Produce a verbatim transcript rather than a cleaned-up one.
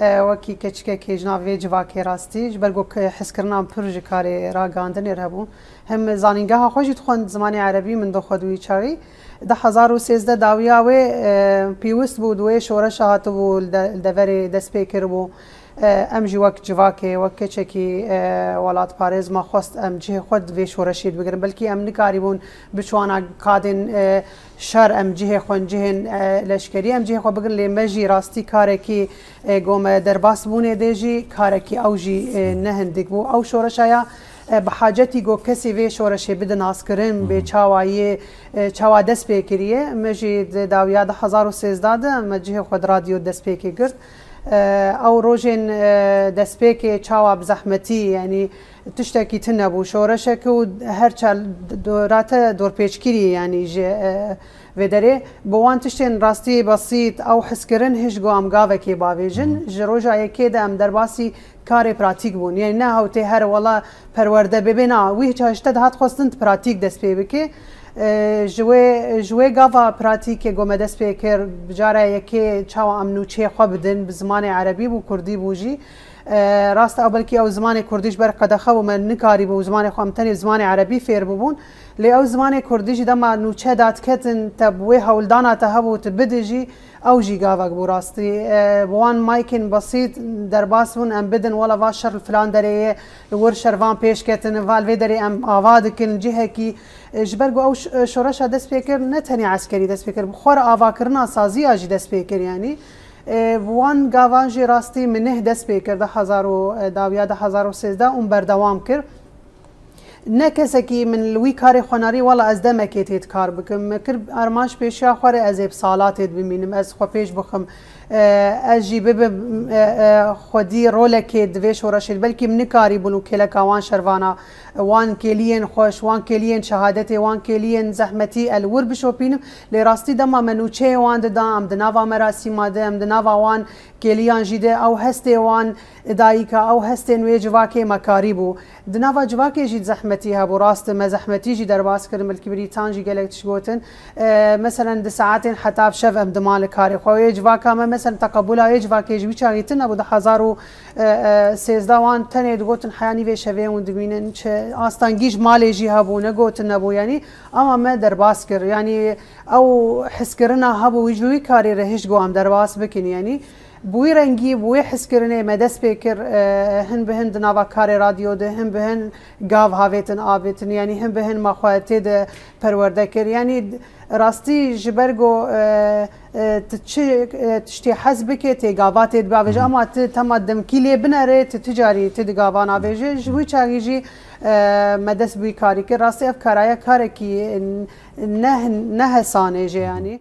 E, wekî keçikekê ji nav vê civakê rastî, ji ber ku ke-, hezkirina min pir ji karê ragandinê re hebû. Hem zanîngeha xwe jî dixwend zimanê erebî, min dixwend wî çaxî. Du hezar û sêzdeh dawiya wê, e, pêwist bû, di wê şoreşa hatibû, li de-, li deverê dest pê kiribû. E, em jî wek civakê, wek keçekî, e, welatparêz me xwest em cihê xwe di vê şoreşê de bigirin. Belkî em nikarîbûn biçûna qadên, e, şer, em cihê xwe, cihên, e, leşkerî, em cihê xwe bigirin, lê me jî rastî karekî, e, ku me derbas bûnê dê jî karekî ew jî, e, ne hindik bû. Ew şoreşa ya, e, bi hacetî ku kesî vê şoreşê bide naskirin, bê çawa yê, e, çawa dest pê kiriye. Me jî di dawiya du hezar û sêzdeh de me cihê xwe di radyo destpêkê girt. E, ew rojên, e, destpêkê çawa bi zehmetî, yanî tiştekî tune bû. Şoreşek û her çar dorate dorpêçkirî, yanî ji, e, vê derê. Bi wan tiştên rastî besît ew hizkirin hişt ku em gavekê bavêjin. Ji roja yekê de em derbasî karê pratîk bûn. Yanî ne hewtê her wela perwerde bibê, na, wî hişte dihat xwestin pratîk dest pê bike. E, ji wê, ji wê gava pratîkê ku me dest pê kir, bi cara yekê çawa em nûçeyê xwe bidin, bi zimanê erebî bû, kurdî bû jî. E, rast e, belkî ew zimanê kurdî ji ber qedexe bû, me nikarîbû zimanê xwe, em tenê zimanê erebî fêr bibûn. Lê ew zimanê kurdî jî dema nûçe dadiketin, te bi wê hewldana te hebû, tu bidijî, ew jî gavek bû rastî. E, bi wan maykên besît derbas bûn, em bidin, wela va şer li filan derê ye, li wir şervan pêş ketin, va li vê derê em ava dikin, cihekî, e, ji ber ku ew ş-, e, şoreşa dest pê kir, ne tenê eskerî dest pê kir, bi xwe re avakirina saziya jî dest pê kir, yanî. E, bi wan gavan jî rastî min neh dest pê kir, du hezar û, e, dawiya du hezar û sêzdeh û berdewam kir. Ne kesekî min li wî karê xwenarî, wela ez demekê tê di kar bikim. Me kir armanc pêşiya xwe re ez ê bi salatê de bimînim, ez xwe pêş bixim. E, ez jî bibim, e, e, xwedî rolekê di vê şoreşê de. Belkî min nikarîbûn û kêleka wan şervana, wan kêliyên xweş, wan kêliyên şehadetê, wan kêliyên zehmetî ez li wir bişopînim. Lê rastî dema me nûçeyê wan dida, em di nava merasîma de, em di nava wan kêliyan jî de, ew hestê wan dayika, ew hestên wê civakê me karîbû. Di nava civakê jî zehmetî hebû, rast e, me zehmetî jî derbas kirin, belkî birîtan jî gelek tişt gotin. E, meselen di saetên heta bi şev em diman li karê xwe. Wê civaka me, meselen teqebula wê civakê jî wî çaxî tune bû, du hezar û sêzdeh wan tenê digotin heya nîvê şevê hûn dimînin, çi astengî ji malê jî hebû, ne gotin nebû, yanî ama me derbas kir. Yanî ew hizkirina hebû, wî ji wî karî re hişt ku em derbas bikin, yanî bi wî rengî, bi wê hizkirinê me dest pê kir, e, hin bi hin di nava karê radyo de, hin bi hin gav havêtin avêtin, yanî hin bi hin me xwe tê de perwerde kir. Yanî rastî ji ber ku, e, e, tu çi, e, tiştê hez bike, tê gava tê bavêje, ama tu tema demkî lê binere, tu ti carî tu di gava navêje. Ji wî çaxî jî, e, me dest bi wî karî kir. Rastî ev karaya karekî, e, ne, ne hesanê jê, yanî.